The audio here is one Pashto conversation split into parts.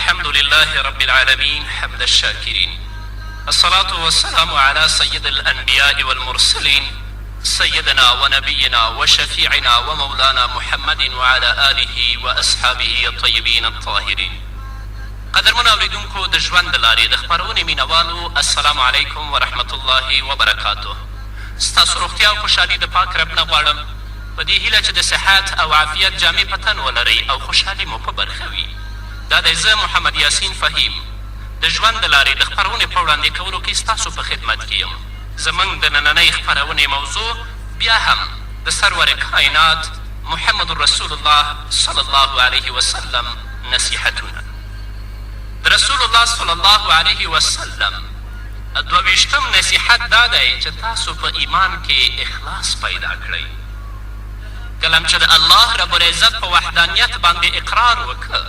الحمد لله رب العالمين حمد الشاكرين الصلاة والسلام على سيد الأنبياء والمرسلين سيدنا ونبينا وشفيعنا ومولانا محمد وعلى آله وأصحابه الطيبين الطاهرين. قدرمنو اوریدونکو د ژوند د لارې د خپرونې مینوالو السلام علیکم ورحمت الله وبرکاته. ستاسو روغتیا او خوشحالي د پاک رب نه غواړم، په دې هیله چې د صحت او عافیت جامې په تن ولرئ او خوشحالي مو په برخه وي. دا دی زه محمد یاسین فهیم د ژوند د لارې د خپرونې په وړاندې کولو کې ستاسو په خدمت کې یم. زمونږ د نننۍ خپرونې موضوع بیا هم د سرور کاینات محمد رسول الله صلی الله علیه وسلم نصیحتونه. د رسول الله صلی الله علیه وسلم 22 نصیحت دا دی چې تاسو په ایمان کې اخلاص پیدا کړئ. کله چې د الله رب العزت په وحدانیت باندې اقرار وکړ،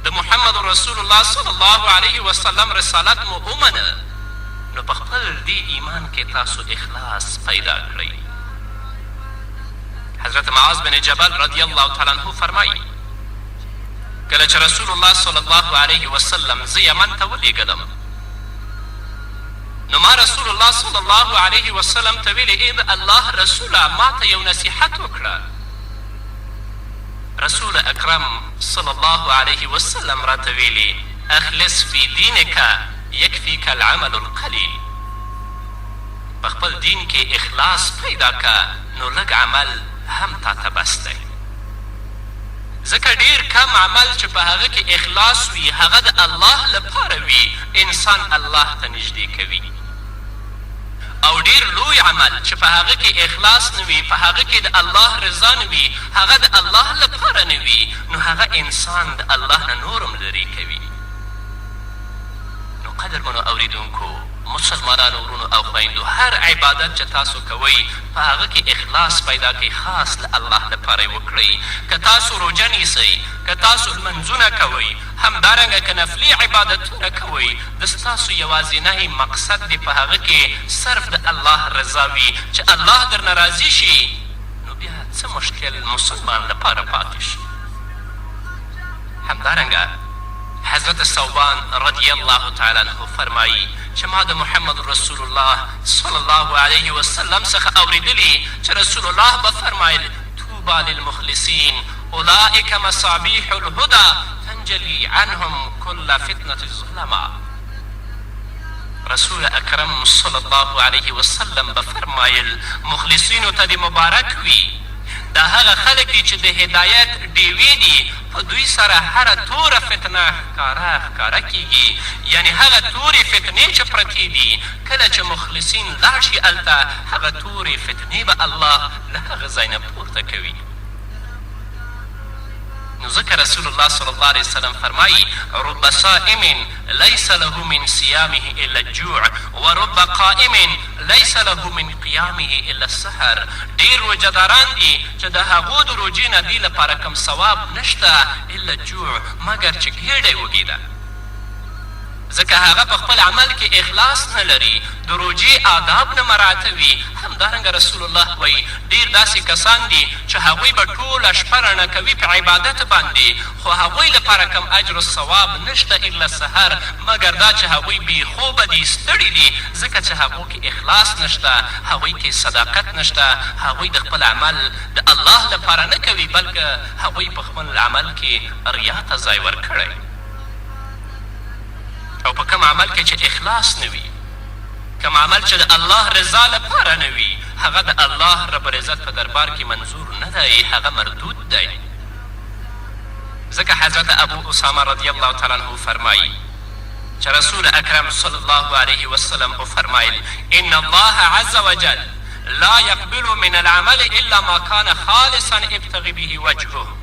د محمد رسول الله صلی الله علیه وسلم رسالت مو ومنه، نو په خپل دې ایمان کې تاسو اخلاص پیدا کړئ. حضرت معاذ بن جبل رضی الله تعالی عنه فرمایي، کله چې رسول الله صلی الله علیه وسلم زه یمن ته ولېږلم، نو ما رسول الله صلی الله علیه وسلم ته ویلې، ای د الله رسوله، ما ته یو نصیحت وکړه. رسول اکرم صلی الله علیه وسلم راته ویلي، اخلص فی دینک یکفیک العمل القلیل. په خپل دین کې اخلاص پیدا که، نو لږ عمل هم تا ته بس دی. ځکه ډېر کم عمل چې په هغه کې اخلاص وي، هغه د الله لپاره وي، انسان الله ته نږدې کوي. او ډېر لوی عمل چې په هغه کې اخلاص نه وي، په هغه کې د الله رضا نه وي، هغه د الله لپاره نه وي، نو هغه انسان د الله نه نور هم لرې کوي. نو قدرمنو اورېدونکو، مسلمانانو ورونو او خویندو، هر عبادت چې تاسو کوئ په هغه کې اخلاص پیدا کړئ، خاص له الله لپاره یې وکړئ. که تاسو روژه نیسئ، که تاسو لمونځونه کوئ، همدارنګه که نفلي عبادتونه کوئ، د ستاسو یوازینی مقصد دې په هغه کې صرف د الله رضا وي. چې الله درنه راضي شي، نو بیا څه مشکل مسلمان لپاره پاتې شي؟ همدارنګه حضرت ثوبان رضی الله تعالی عنه فرمایي چې ما د محمد رسول الله صلی الله علیه وسلم څخه اورېدلي چې رسول الله به فرمایل، طوبی للمخلصین اولئک مصابیح الهدی تنجلی عنهم کل فتنة الظلماء. رسول اکرم صلی الله علیه وسلم به فرمایل، مخلصینو ته دې مبارک وي، دا هغه خلک دي چې د هدایت ډیوې دي، په دوی سره هره توره فتنه ښکاره ښکاره کیږي. یعنې هغه تورې فتنې چې پرتې دي، کله چې مخلصین لاړ شي هلته، هغه تورې فتنې به الله له هغه ځای نه پورته کوي. نو ځکه رسول الله صلی الله علیه وسلم فرمایي، رب صائم ليس له من صيامه الا الجوع ورب قائم ليس له من قيامه الا السهر. ډېر روژهداران دي چې د هغو د روژې نه دې لپاره کوم ثواب نشته الا الجوع، مګر چې ګېډه یې وږې ده، ځکه هغه په خپل عمل کې اخلاص نه لري، د روژې آداب نه مراعتوي. همدارنګه رسول الله وایي، ډېر داسې کسان دي چې هغوی به ټوله شپه رڼه کوي په عبادت باندې، خو هغوی لپاره کوم اجر و ثواب نشته الا سهر، مګر دا چې هغوی بې خوبه دي، ستړي دي، ځکه چې هغو کې اخلاص نشته، هغوی کې صداقت نشته، هغوی د خپل عمل د الله لپاره نه کوي، بلکه هغوی په خپل عمل کې ریا ته ځای ورکړی. او په کوم عمل کې چې اخلاص نه وي، کوم عمل چې د الله رضا لپاره نه وي، هغه د الله رب العزت په دربار کې منظور نه دی، هغه مردود دی. ځکه حضرت ابو اسامه رضی الله تعالی عنه فرمایي چې رسول اکرم صلی الله علیه وسلم وفرمایل، ان الله عز وجل لا يقبل من العمل الا ما كان خالصا ابتغي به وجهه.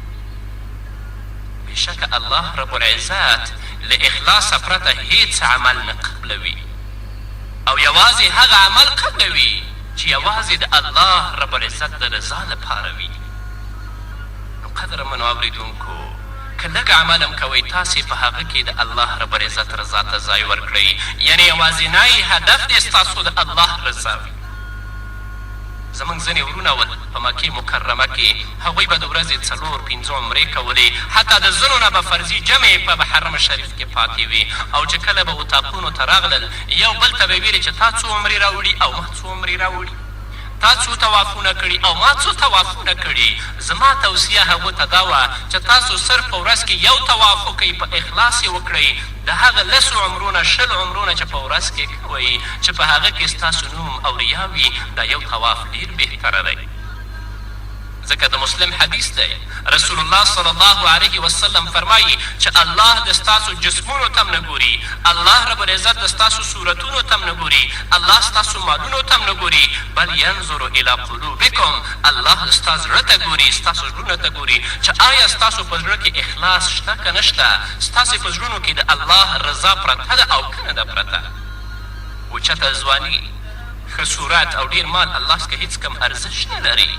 بېشکه الله رب العزت له اخلاصه پرته هیڅ عمل نه قبلوي، او یوازې هغه عمل قبلوي چې یوازې د الله رب العزت د رضا لپاره وي. نو قدرمنو اورېدونکو، که لږ عمل هم کوئ، تاسې په هغه کې د الله رب العزت رضا ته ځای ورکړئ، یعنې یوازینی هدف دې ستاسو د الله رضا وي. زموږ ځینې ورونه ول په مکې مکرمه کې، هغوی به د ورځې څلور پنځه عمرې کولې، حتی د ځینو نه به فرضي جمعې په حرم شریف کې پاتې وې او چې کله به اتاقونو ته راغلل، یو بل ته به یې ویلې چې تا څو عمرې راوړي او ما څو عمرې راوړي. تا څو طوافونه کړي او ما څو طوافونه کړي. زما توصیه هغو ته دا وه چې تاسو صرف په ورځ کې یو طواف وکړئ، په اخلاص یې وکړئ، د هغه لسو عمرو نه 20 عمرو نه چې په ورځ کې کوئ چې په هغه کې ستاسو نوم او ریا وي، دا یو طواف ډېر بهتره دی. ځکه د مسلم حدیث دی، رسول الله صلی الله علیه وسلم فرمایي چې الله د ستاسو جسمونو ته هم نه ګوري، الله رب العزت د ستاسو صورتونو ته هم نه ګوري، الله ستاسو مالونو ته هم نه ګوري، بل ینظر الی قلوبکم، الله ستا زړه ته ګوري، ستاسو زړونو ته ګوري چې آیا ستاسو په زړه کې اخلاص شته که نه شته، ستاسې په زړونو کې د الله رضا پرته ده او که نه ده پرته. اوچته ځواني، ښه صورت او ډېر مال الله څخه هېڅ کوم ارزش نه لري.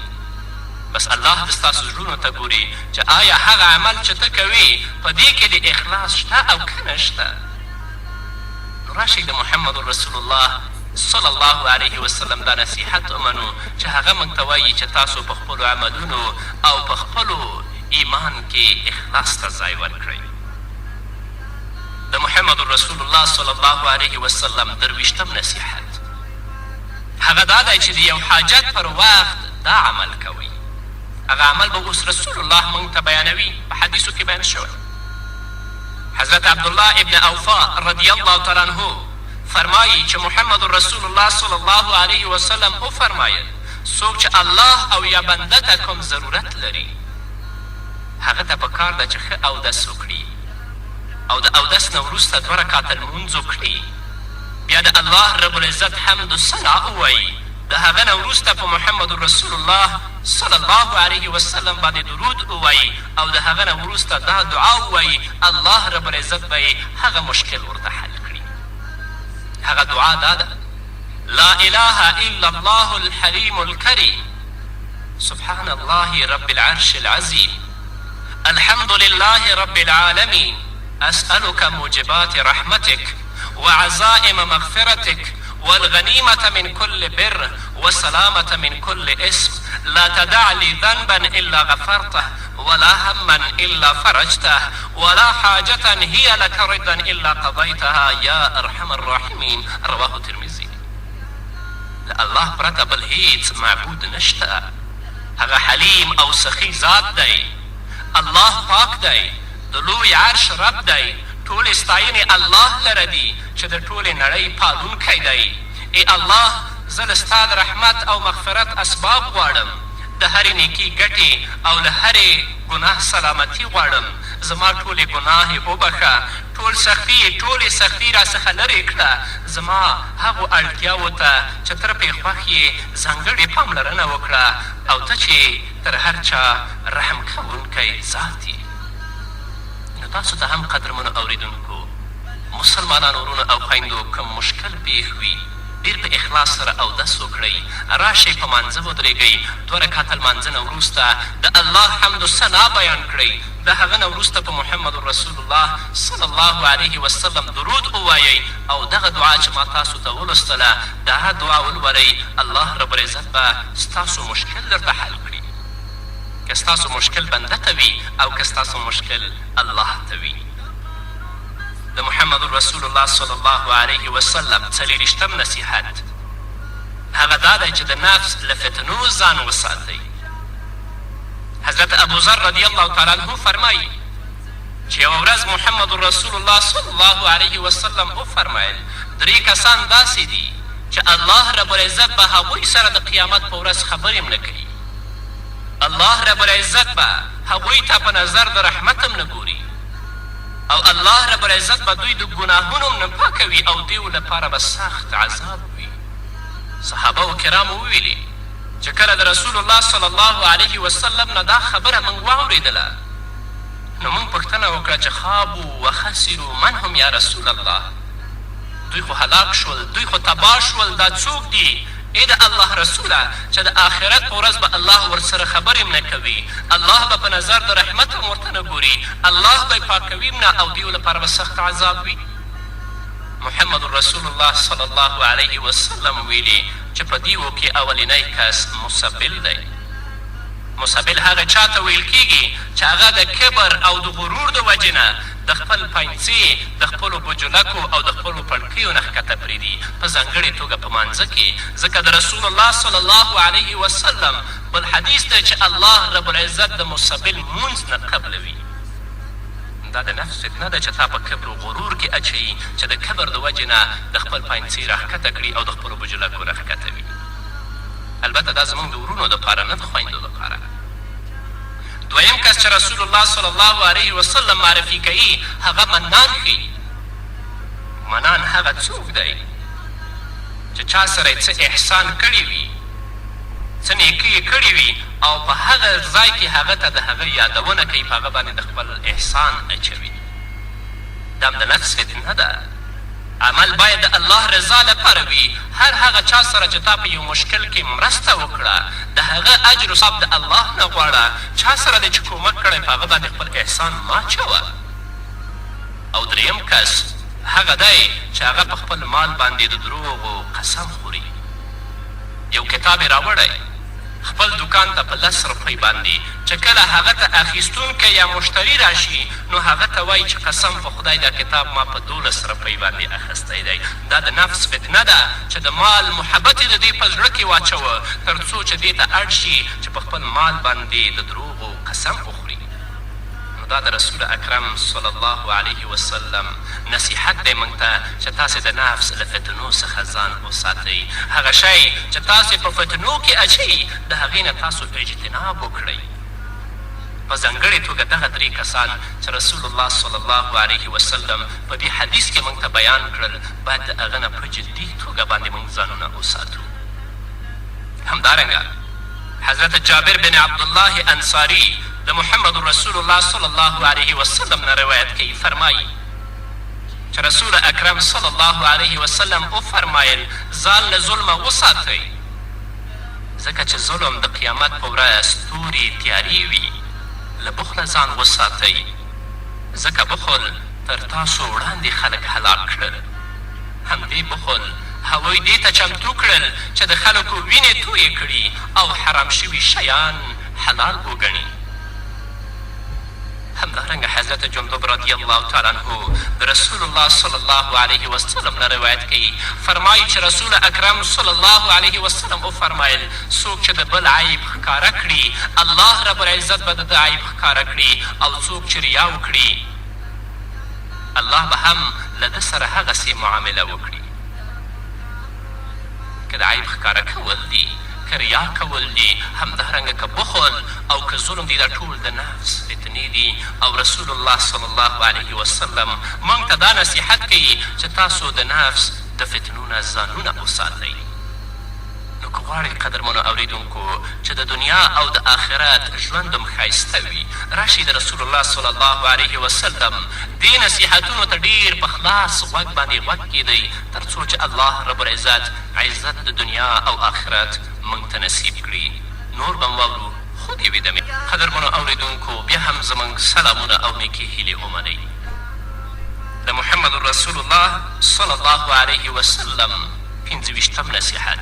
بس الله د ستاسو زړونو ته ګوري چې آیا هغه عمل چې ته کوې په دې کې دې اخلاص شته او که نه شته. نو راشئ د محمد رسول الله صلی الله علیه وسلم دا نصیحت ومنو چې هغه موږ ته وایي چې تاسو په خپلو عملونو او په خپلو ایمان کې اخلاص ته ځای ورکړئ. د محمد رسول الله صلی الله علیه وسلم درویشتم نصیحت هغه دا دی چې د یو حاجت پر وخت دا عمل کوئ. هغه عمل به اوس رسول الله موږ ته بیانوي، په حدیثو کې بیان شوی. حضرت عبدالله ابن اوفا رضی الله تعالی عنه فرمایي چې محمد رسول الله صلی الله علیه وسلم وفرمایل، څوک چې الله او یا بنده ته کوم ضرورت لري هغه ته په کار ده چې ښه اودس وکړي او د اودس نه وروسته دوه رکعته لمونځ وکړي، بیا د الله رب العزت حمد و ثنا ووایي، د هغه نه وروسته په محمد رسول الله صلی الله علیه وسلم باندې درود ووایي او د هغه نه وروسته دا دعا ووایي، الله رب العزت به یې هغه مشکل ورته حل کړي. هغه دعا دا ده، لا اله الا الله الحلیم الکریم سبحان الله رب العرش العظیم الحمد لله رب العالمین اسألک موجبات رحمتک وعزائم مغفرتک والغنیمة من کل بر والسلامة من کل اثم لا تدع لي ذنبا الا غفرته ولا هما الا فرجته ولا حاجة هي لک رضا الا قضیتها یا ارحم الراحمین. رواه ترمذي. له الله پرته بل هیڅ معبود نشته، هغه حلیم او سخي ذات دی، الله پاک دی، د لوی عرش رب دی، ټولې ستاینې الله لره دي چې د ټولې نړۍ پالونکی دی. ای الله! زه له ستا د رحمت او مغفرت اسباب غواړم، د هرې نېکي ګټې او له هرې ګناه سلامتي غواړم، زما ټولې ګناهې وبخښه، ټول سختي ټولې سختي راڅخه لرې کړه، زما هغو اړتیاوو ته چې تر پرې خوښ یې ځانګړې پاملرنه وکړه او ته چې تر هر چا رحم کوونکی ذات یې. نو تاسو ته هم قدرمنو اورېدونکو مسلمانانو وروڼو او خویندو کوم مشکل پېښ وي ډېر په اخلاص سره اودس وکړئ، راشئ په مانځه ودرېږئ، دوه رکعته لمانځه نه وروسته د الله حمد و ثنا بیان کړئ، د هغه نه وروسته په محمد رسول الله صلی الله علیه وسلم درود ووایئ او دغه دعا چې ما تاسو ته ولوستله دغه دعا ولولئ، الله رب العزت به ستاسو مشکل درته حل کړي. که ستاسو مشکل بنده ته وي او که ستاسو مشکل الله ته وي. د محمد رسول الله صلی الله علیه وسلم څلېرویشتم نصیحت هغه دا دی چې د نفس له فتنو ځان وساتئ. حضرت ابوذر رضی الله تعالی عنه فرمایي چې یوه ورځ محمد رسول الله صلی الله علیه وسلم وفرمایل، درې کسان داسې دي چې الله رب العزت به هغوی سره د قیامت په ورځ خبرې هم نه کوي. الله رب العزت به هغوی ته په نظر د رحمت هم نه ګوري او الله رب العزت به دوی د ګناهونو هم نه پاکوي او دیو لپاره به سخت عذاب وي. صحابه و کرامو وویلې چې کله د رسول الله صلی الله علیه وسلم نه دا خبره موږ واورېدله نو موږ پوښتنه وکړه چې خابو وخسرو من هم یا رسول الله، دوی خو هلاک شول، دوی خو تباه شول، دا څوک دي؟ ای د الله رسوله! چې د آخرت په ورځ به الله ورسره خبرې هم نه کوي، الله به په نظر د رحمت هم ورته نه ګوري، الله به یې پاکوي هم نه او دیو لپاره به سخت عذاب وي. محمد رسول الله صلی الله علیه وسلم ویلي. چې په دیو کې اولنی کس مسبل دی. مسبل هغه چا ته ویل کېږي چې هغه د کبر او د غرور د وجې نه د خپل پاینڅې د خپلو بجلکو او د خپلو پړکیو نه ښکته پرېږدي، په ځانګړې توګه په مانځه کې، ځکه د رسول الله صلی الله علیه وسلم بل حدیث دی چې الله رب العزت د مسبل مونځ نه قبلوي. دا د نفس فتنه ده چې تا په کبر و غرور کې اچوي چې د کبر د وجې نه د خپل پاینڅې راښکته کړي او د خپلو بجلکو نه ښکته وي. البته دا زمونږ د ورونو دپاره نه د خویندو دپاره. دویم کس چې رسول الله صلی الله علیه وسلم معرفي کوي هغه منان ښیي. منان هغه څوک دی چې چا سره یې څه احسان کړی وي، څه نیکي یې کړې وي او په هغه ځای کې هغه ته د هغه یادونه کوي، په هغه باندې د خپل احسان اچوي. دا هم د نفس فتنه ده. عمل باید د الله رضا لپاره وي، هر هغه چا سره چې تا په یو مشکل کې مرسته وکړه، د هغه اجر و ثواب د الله نه غواړه، چا سره دې چې کومک کړی په هغه باندې خپل احسان مه اچوه. او دریم کس هغه دی چې هغه په خپل مال باندې د دروغو قسم خوري، یو کتاب یې راوړی خپل دوکان ته په لس روپۍ باندې، چې کله هغه ته اخیستونکی یا مشتري راشي نو هغه ته وایي چې قسم په خدای دا کتاب ما په دولس روپۍ باندې اخیستی دی. دا د نفس فتنه ده چې د مال محبت یې د دې په زړه کې واچوه تر څو چې دې ته اړ شي چې په خپل مال باندې د دروغو قسم وخوري. نو دا د رسول اکرم صلی الله علیه وسلم نصیحت دی موږ ته چې تاسې د نفس له فتنو څخه ځان وساتئ، هغه شی چې تاسې په فتنو کې اچوي د هغې نه تاسو اجتناب وکړئ. په ځانګړې توګه دغه درې کسان چې رسول الله صلی الله علیه وسلم په دې حدیث کې موږ ته بیان کړل باید د هغه نه په جدي توګه باندې موږ ځانونه وساتو. همدارنګه حضرت جابر بن عبدالله انصاري د محمد رسول الله صلی الله علیه وسلم نه روایت کوي فرمايي چې رسول اکرم صلی الله علیه وسلم وفرمایل، ځان له ظلمه وساتئ، ځکه چې ظلم د قیامت په ورځ تورې تیارې وي، له بخله ځان وساتئ، ځکه بخل تر تاسو وړاندې خلک هلاک کړل. همدې بخل هغوی دې ته چمتو کړل چې د خلکو وینې تویې کړي او حرام شوي شیان حلال وګڼي. همدارنګه حضرت جندب رضی الله تعالی عنه د رسول الله صلی الله علیه وسلم نه روایت کوي، فرمایي چې رسول اکرم صلی الله علیه وسلم وفرمایل، څوک چې د بل عیب ښکاره کړي، الله رب العزت به د ده عیب ښکاره کړي او څوک چې ریا وکړي، الله به هم له ده سره هغسې معامله وکړي. که د عیب ښکاره کول دي، که ریا کول دي، همدارنګه که بخل او که ظلم دي، دا ټول د نفس فتنې دي او رسول الله صلی الله علیه وسلم موږ ته دا نصیحت کوي چې تاسو د نفس د فتنو نه ځانونه وساتئ. نو که غواړئ قدرمنو اورېدونکو چې د دنیا او د آخرت ژوند هم ښایسته وي، راشئ د رسول الله صلی الله علیه وسلم دې نصیحتونو ته ډېر په خلاص غوږ باندې غوږ کېږدئ تر څو چې الله رب العزت عزت د دنیا او آخرت موږ ته نصیب کړي. نور به هم واورو خو دې وي دمې. قدرمنو اورېدونکو بیا هم زموږ سلامونه او نېکې هیلې ومنئ. د محمد رسول الله صلی الله علیه وسلم پنځه ویشتم نصیحت،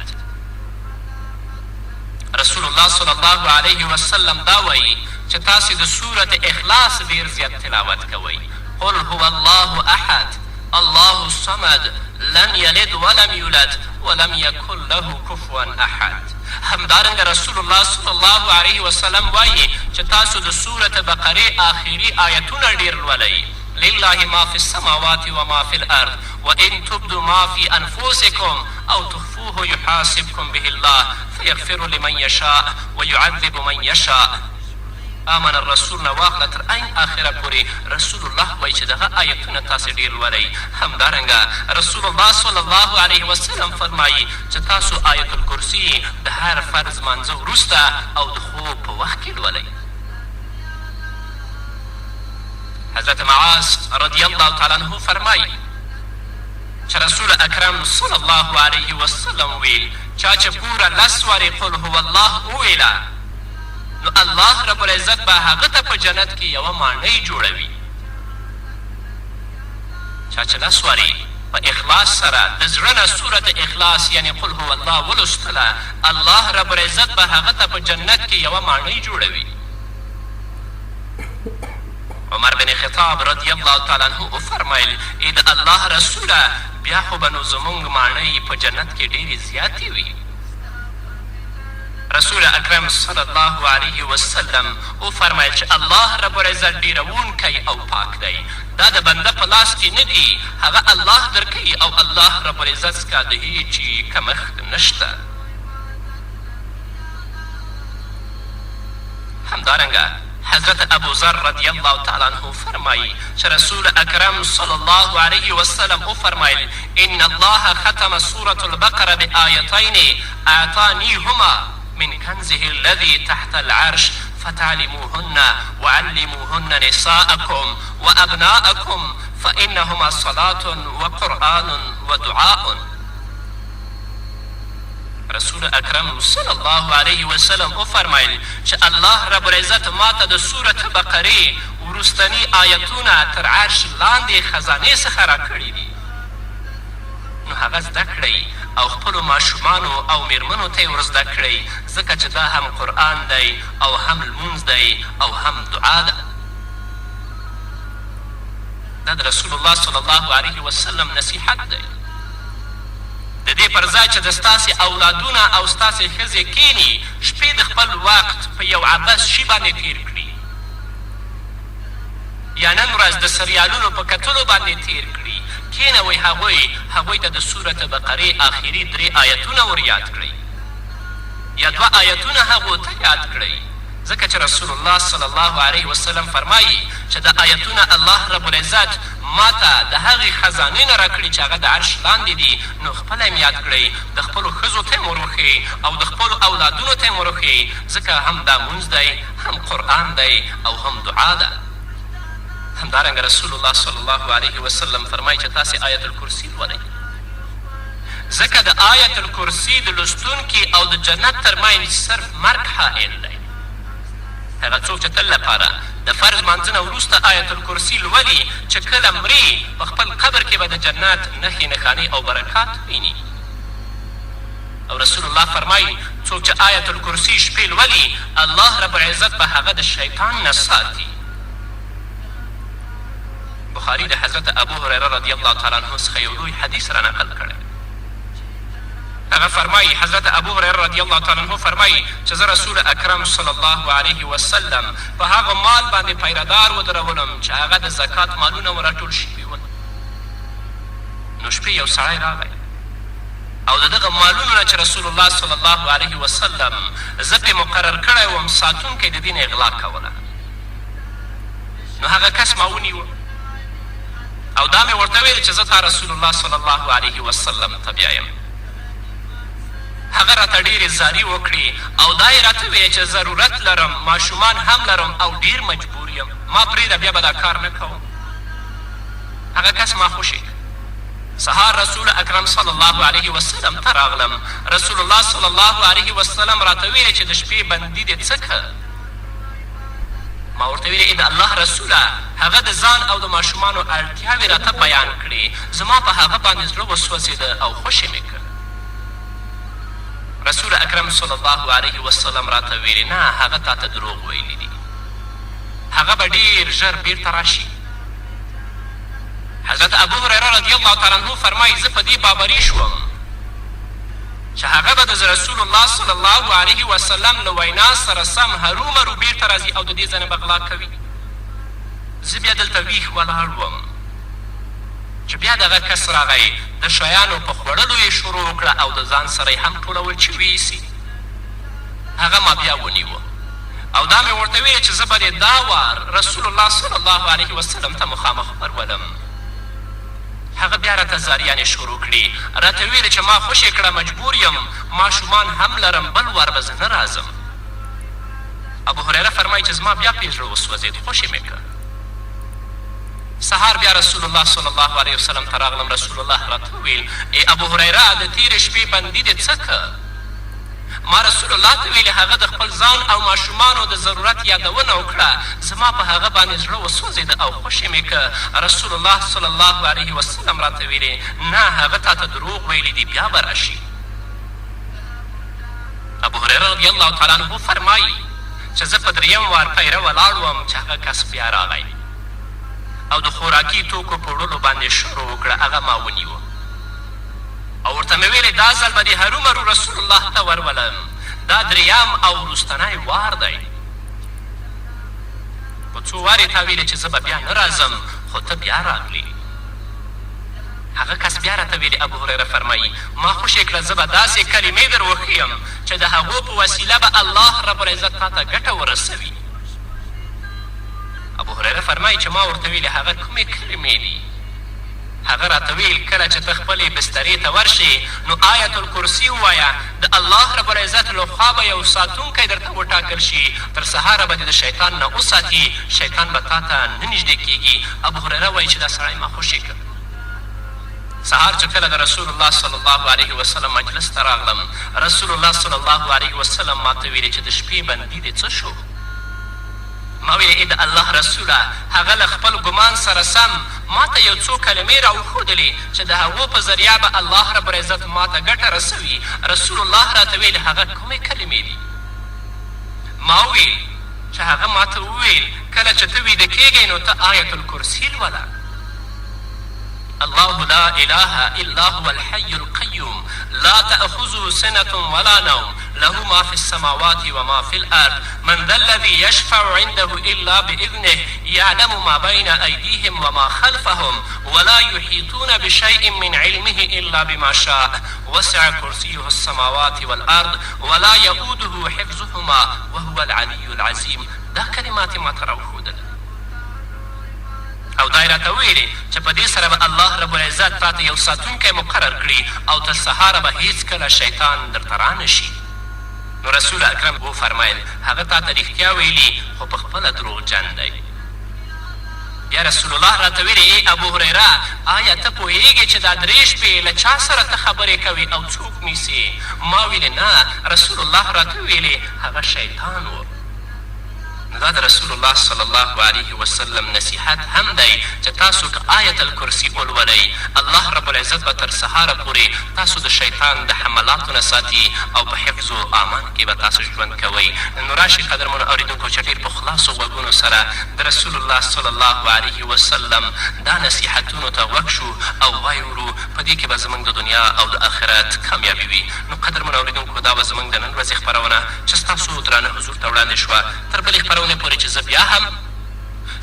رسول الله صلی الله علیه وسلم دا وایي چې تاسې د سورة اخلاص ډېر زیات تلاوت کوئ، قل هو الله احد الله الصمد لم یلد ولم یولد ولم یکن له کفوا احد. همدارنګه رسول الله صلی الله علیه وسلم وایي چې تاسو د سورة بقرې آخري آیتونه ډېر لولئ، لله ما فی السماوات وما فی الارض وان تبدوا ما فی انفسکم او تخفوه یحاسبکم به الله فیغفر لمن یشاء ویعذب من یشاء. آمن الرسول نه واخله تر عین آخره پورې رسول الله وایي چې دغه آیتونه تاسې ډېر لولئ. همدارنګه رسول الله صلی الله علیه وسلم فرمایي چې تاسو آیت الکرسي د هر فرض لمانځه وروسته او د خوب په وخت کې لولئ. حضرت معاذ رضی الله تعالی عنه فرمایي چې رسول اکرم صلی الله علیه وسلم ویل، چا چې پوره لس وارې قل هو الله وویله نو الله رب العزت به هغه ته په جنت کې یوه ماڼۍ جوړوي. چا چې لس وارې په اخلاص سره د زړه نه سورة اخلاص یعنې قل هو الله ولوستله، الله رب العزت به هغه ته په جنت کې یوه ماڼۍ جوړوي. عمر بن خطاب رضی الله تعالی عنه وفرمایل، ای د الله رسوله! بیا خو به نو زمونږ ماڼۍ په جنت کې ډېرې زیاتې وي. رسول اکرم صلی الله علیه وسلم وفرمایل چې الله رب العزت ډېروونکی او پاک دی، دا د بنده په لاس کې نه دي، هغه الله درکوي او الله رب العزت څخه د هېچي کمښت نشته. همدارنګه حضرت ابوذر رضی الله تعالی عنه فرمايي چې رسول اکرم صلی الله علیه وسلم وفرمایل، ان الله ختم سورة البقرة بآیتین اعطانیهما من کنزه الذی تحت العرش فتعلموهن وعلموهن نساءکم وابناءکم فانهما صلاة وقرآن ودعاء. رسول اکرم صلی الله علیه وسلم وفرمایل چې الله رب العزت ماته د سورة بقرې وروستني آیتونه تر عرش لاندې خزانې څخه راکړي دي، نو هغه زده کړئ او خپلو ماشومانو او مېرمنو ته یې ورزده کړئ، ځکه چې دا هم قرآن دی او هم لمونځ دی او هم دعا ده. دا د رسول الله صلی الله علیه وسلم نصیحت دی. د دې پر ځای چې د ستاسې اولادونه او ستاسې ښځې کېني، شپې د خپل وخت په یو عبث شي باندې تېر کړي یا نن ورځ د سریالونو په کتلو باندې تېر کړي، کېنوئ هغوی، هغوی ته د سورة بقرې آخري درې آیتونه ور یاد کړئ یا دوه آیتونه هغو ته یاد کړئ، ځکه چې رسول الله صلی الله علیه وسلم فرمایي چې دا آیتونه الله رب العزت ماته د هغې خزانې نه راکړي چې هغه د عرش لاندې دي، نو خپله یې یاد کړئ، د خپلو ښځو ته یې وروښیئ او د خپلو اولادونو ته یې وروښیئ، ځکه هم دا مونځ دی، هم قرآن دی او هم دعا ده. همدارنګه رسول الله صلی الله علیه وسلم فرمایي چې تاسې آیت الکرسي لولئ، ځکه د آیت الکرسي د لوستونکي او د جنت تر منځ صرف مرګ حائل دی. هغه څوک چې تل لپاره د فرض لمانځه نه وروسته آیت الکرسي لولي چې کله مري په خپل قبر کې به د جنت نښې نښانې او برکات ویني. او رسول الله فرمايي، څوک چې آیت الکرسي شپې لولي الله رب العزت به هغه د شیطان نه ساتي. بخاري د حضرت ابو هریره رضی الله تعالی عنه څخه یو لوی حدیث را نقل کړی. هغه فرمايي، حضرت ابوهريره رضی الله تعالی عنه فرمايي چې زه رسول اکرم صلی الله علیه وسلم په هغه مال باندې پیره دار ودرولم چې هغه د زکات مالونه وو راټول شوي ول. نو شپې یو سړی راغی او د دغه مالونو نه چې رسول الله صلی الله علیه وسلم زه پرې مقرر کړی وم ساتونکی د دې نه یې غلا کوله. نو هغه کس ما ونیوه او دا مې ورته ویل چې زه تا رسول الله صلی الله علیه وسلم ته بیایم. هغه راته ډېرې زاري وکړې او دا یې راته ویل چې ضرورت لرم، ماشومان هم لرم او ډېر مجبور یم، ما پرېږده بیا به دا کار نه کوم. هغه کس ما خوشې کړ. سهار رسول اکرم صلی الله علیه وسلم ته راغلم، رسول الله صلی الله علیه وسلم راته ویل چې د شپې بندي دې څه کړ؟ ما ورته ویل، ای د الله رسوله! هغه د ځان او د ماشومانو اړتیاوې راته بیان کړې، زما په هغه باندې زړه وسوځېده او خوشې مې کړ. رسول اکرم صلی الله علیه وسلم راته ویلې، نه، هغه تاته دروغ ویلي دي، هغه به ډېر ژر بېرته راشي. حضرت ابوهریره رضی الله تعالی عنه فرمایي، زه په دې بابري شوم، چې هغه به د رسول الله صلی الله علیه وسلم له وینا سره سم هرومرو بیرته راځي او د دې ځای نه به غلا کوي. زه بیا دلته ویښ ولاړ وم چې بیا دغه کس راغی، د شیانو په خوړلو یې شروع وکړه او د ځان سره یې هم ټولول چې ویې هغه ما بیا ونیوه او دا مې ورته ویل چې زه به دې دا وار رسول الله صلی الله علیه وسلم ته مخامخ ورولم. هغه بیا راته زاریانې شروع کړې، راته ویل چې ما خوشې کړه، مجبور یم، ماشومان هم لرم، بل وار به زه نه راځم. ابو هریره فرمایي چې زما بیا پرې زړه وسوځېد، خوشې مې کړ. سهار بیا رسول الله صلی الله علیه وسلم ته راغلم، رسول الله راته وویل، ای ابو هریره! د تېرې شپې بندي دې څه کړ؟ ما رسول الله ته ویلې، هغه د خپل ځان او ماشومانو د ضرورت یادونه وکړه، زما په هغه باندې زړه وسوځېده او خوشې مې که. رسول الله صلی الله علیه وسلم راته ویلې، نه، هغه تاته دروغ ویلي دي، بیا به راشي. ابو هریره رضی الله تعالی عنه فرمایي چې زه په دریم وار پیره ولاړ وم چې هغه کس بیا راغی او د خوراکي توکو په وړلو باندې شروع وکړه، هغه ما ونیو او ورته مې ویلې، دا ځل به دې هرومرو رسول الله ته ورولم، دا دریم او وروستنی وار دی. په څو وارې تا ویلې چې زه به بیا نه راځم، خو ته بیا راغلې. هغه کس بیا راته ویلې، ابو هریره فرمایي، ما خوشې کړه، زه به داسې کلمې در وښیم چې د هغو په وسیله به الله رب العزت تا ته ګټه ورسوي. ابو هریره فرمایي چې ما ورته ویلې، هغه کومې کلمې دي؟ هغه راته ویل، کله چې ته خپلې بسترې ته ورشې نو آیت الکرسي ووایه، د الله رب العزت له خوا به یو ساتونکی درته وټاکل شي، تر سهاره به دې د شیطان نه وساتي، شیطان به تا ته نه نږدې کېږي. ابو هریره وایي چې دا سړی ما خوشې کړ. سهار چې کله د رسول الله صلی الله علیه وسلم مجلس ته راغلم، رسول الله صلی الله علیه وسلم ماته ویلې چې د شپې بندي دې څه شو؟ ما ویل، ای د الله رسوله! هغه له خپل ګمان سره سم ماته یو څو کلمې راوښودلې چې د هغو په ذریعه به الله رب العزت ماته ګټه رسوي، رسول الله راته ویل، هغه کومې کلمې دي؟ ما وویل چې هغه ماته وویل، کله چې ته ویده کېږې نو ته آیت الکرسي لوله. الله لا اله الا هو الحي القيوم لا تأخذه سنة ولا نوم له ما في السماوات وما في الأرض من ذا الذي يشفع عنده إلا بإذنه يعلم ما بين أيديهم وما خلفهم ولا يحيطون بشيء من علمه إلا بما شاء وسع كرسيه السماوات والأرض ولا يؤوده حفظهما وهو العلي العظيم دا کلمات ما ته راوښودل. او دا یې راته وویلې چې په دې سره به الله رب العزت تاته یو ساتونکی مقرر کړي او تر سهاره به هیڅکله شیطان درته رانه شي. نو رسول اکرم وفرمایل، هغه تاته رښتیا ویلي خو په خپله دروغجن دی. بیا رسول الله راته ویلې، ای ابوهریره! آیا ته پوهیږې چې دا درې شپې له چا سره ته خبرې کوې او څوک نیسې؟ ما ویلې، نه. رسول الله راته وویلې، هغه شیطان و. نو دا د رسول الله صلی الله علیه وسلم نصیحت هم دی چې تاسو که آیت الکرسي ولولئ الله رب العزت به تر سهاره پورې تاسو د شیطان د حملاتو نه ساتي او په حفظ و آمان کې به تاسو ژوند کوئ. نو راشئ قدرمنو اوریدونکو چې ډیر په خلاصو غوږونو سره د رسول الله صلی الله علیه وسلم دا نصیحتونو ته غوږ شو او وایې ورو، په دې کې به زمونږ د دنیا او د آخرت کامیابي وي. نو قدرمنو اوریدونکو دا وه زمونږ د نن ورځې خپرونه چې ستاسو درانه حضور ته وړاندې شوه. تر بلې خپرونې پورې چې زه بیا هم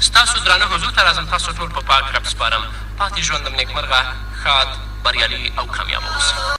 ستاسو درانه حضور ته راځم تاسو ټول په پاک رب سپارم. پاتې ژوند مو نېکمرغه، ښاد، بریالي او کامیابه اوسئ.